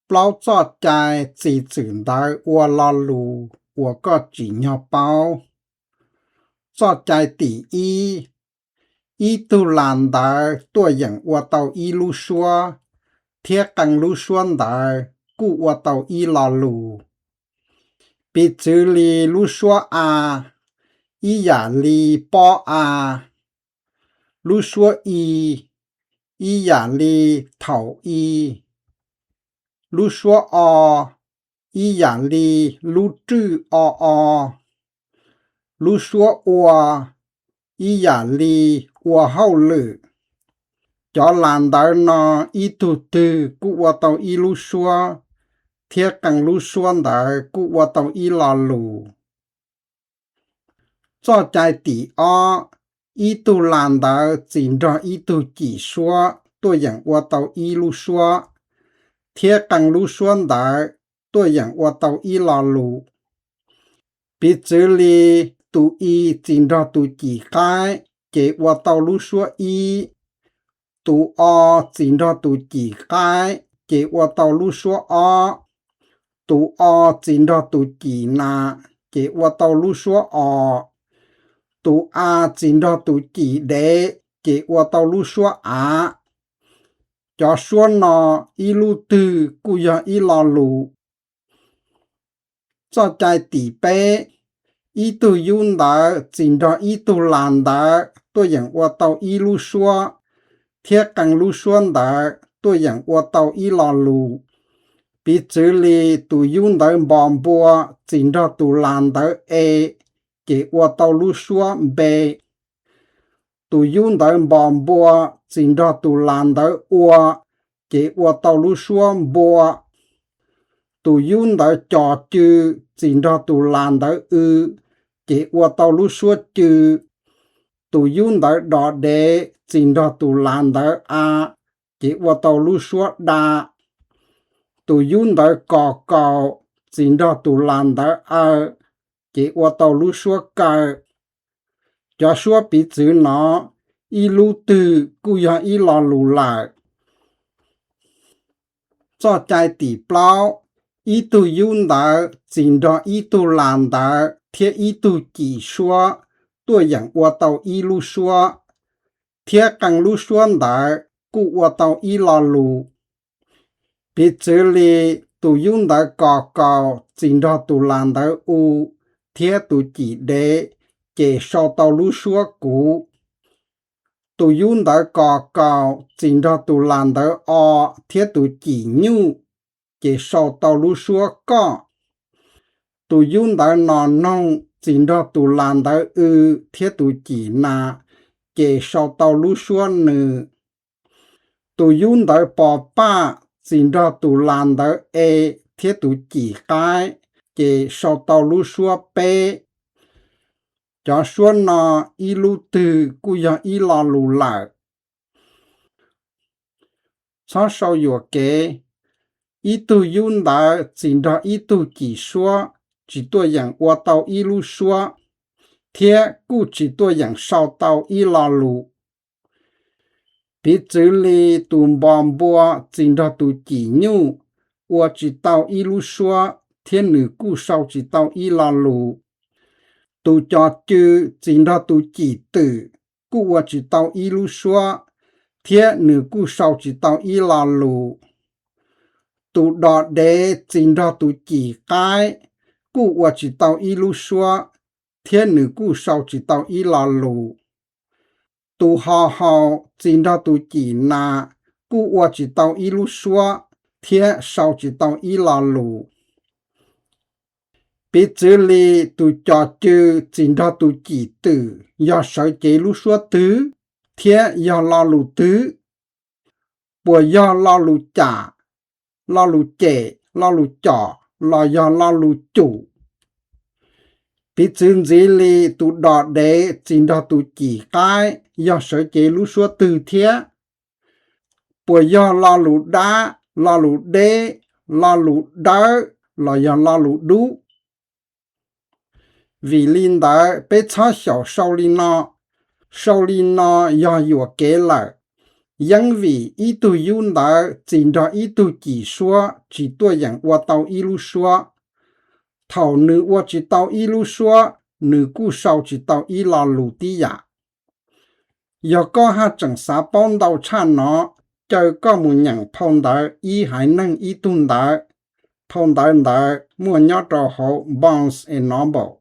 Plaub txoj cai txi txwm ntawv ua lo lus uas koj tsim nyog paub. Txoj cai tim ib, ib tug las ntawv tuaj yeem ua tau ib lub suab, thiab qee lub suab ntawd kuj ua tau ib lo lus. Piv txwv li lub suab a, ib yam li pob a, lub suab i, ib yam li thaum i, lub suab o, ib yam li lub rwj o o, lub suab ua, ib yam li ua hauj lwm. Cov las ntawv no ib tug twg kuj ua tau ib lub suab, thiab qee lub suab ntawd kuj ua tau ib lo lus. Txoj cai tim ob, ib tug las ntawv txi nrog ib tug cim suab tuaj yeem ua tau ib lub suab, thiab qee lub suab ntawd tuaj yeem ua tau ib lo lus. Piv txwv li tus i txi nrog tus cim qaib, ces ua tau lub suab ib. Tus o txi nrog tus cim qaib, ces ua tau lub suab ob. Tus o txi nrog tus cim nas, ces ua tau lub suab os. Tus a txi nrog tus cim dev, ces ua tau lub suab av. Cov suab no ib lub twg kuj yog ib lo lus. Txoj cai tim peb, ib tug yub ntawv txi nrog ib tug las ntawv tuaj yeem ua tau ib lub suab, thiab qee lub suab ntawd tuaj yeem ua tau ib lo lus. Piv txwv li tus yub ntawv npos npua txi nrog tus las ntawv e, ces ua tau lub suab npe. Tus yub ntawv npos npua txi nrog tus las ntawv ua, ces ua tau lub suab npua. Tus yub ntawv cos cw txi nrog tus las ntawv w, ces ua tau lub suab cw. Tus yub ntawv dom dev txi nrog tus las ntawv a, ces ua tau lub suab da. Tus yub ntawv kos kaus txi nrog tus las ntawv aw, ces ua tau lub suab kaw. Cov suab piv txwv no ib lub twg kuj yog ib lo lus lawm. Txoj cai tim plaub, ib tug yub ntawv txi nrog ib tug las ntawv thiab ib tug cim suab tuaj yeem ua tau ib lub suab, thiab qee lub suab ntawd kuj ua tau ib lo lus. Piv txwv li tus yub ntawv kos kaus txi nrog tus las ntawv u thiab tus cim dev, ces sau tau lub suab kuv. Tus yub ntawv kos kaus txi nrog tus las ntawv o thiab tus cim nyuj, ces sau tau lub suab koj. Tus yub ntawv no noog txi nrog tus las ntawv w thiab tus cim nas, ces sau tau lub suab nws. Tus yub ntawv pos paj txi nrog tus las ntawv e thiab tus cim qaib, ces sau tau lub suab peb. Cov suab no ib lub twg kuj yog ib lo lus lawm. Txhob sau yuam kev. Ib tug yub ntawv txi nrog ib tug cim suab tsis tuaj yeem ua tau ib lub suab, thiab kuj tsis tuaj yeem sau tau ib lo lus. Piv txwv li tus npos npua txi nrog tus cim nyuj ua tsis tau ib lub suab thiab nws kuj sau tsis tau ib lo lus. Tus cos cw txi nrog tus cim twm kuj ua tsis tau ib lub suab thiab nws kuj sau tsis tau ib lo lus. Tus dom dev txi nrog tus cim qaib kuj ua tsis tau ib lub suab thiab nws kuj sau tsis tau ib lo lus. Tus ho hau txi nrog tus cim nas kuj ua tsis tau ib lub suab thiab sau tsis tau ib lo lus. Piv txwv li tus cos cw txi nrog tus cim twm yog sawv cev lub suab twg thiab yog lo lus twg? Puas yog lo lus cam, lo lus cem, lo lus com los yog lo lus cum? Piv txwv ntxiv li tus dom dev txi nrog tus cim qaib yog sawv cev lub suab twg thiab? Puas yog lo lus dab, lo lus deb, lo lus dawb los yog lo lus dub? Vim li ntawd peb txhob xyaum sau li no. Sau li no yog yuam kev lawm. Yeeb vim ib tug yub ntawd txis nrog ib tug cim suab tsis tuaj yeem ua tau ib lub suab. Thaum nws ua tsis tau ib lub suab, nws kuj sau tsis tau ib lo lus tib yam. Yog koj haj tseem xav paub ntau tshaj no, caw koj mus nyeem phau ntawv Ib Haiv Neeg Ib Tug Ntawv. Phau ntawv ntawd muaj nyob rau hauv Barnes and Noble.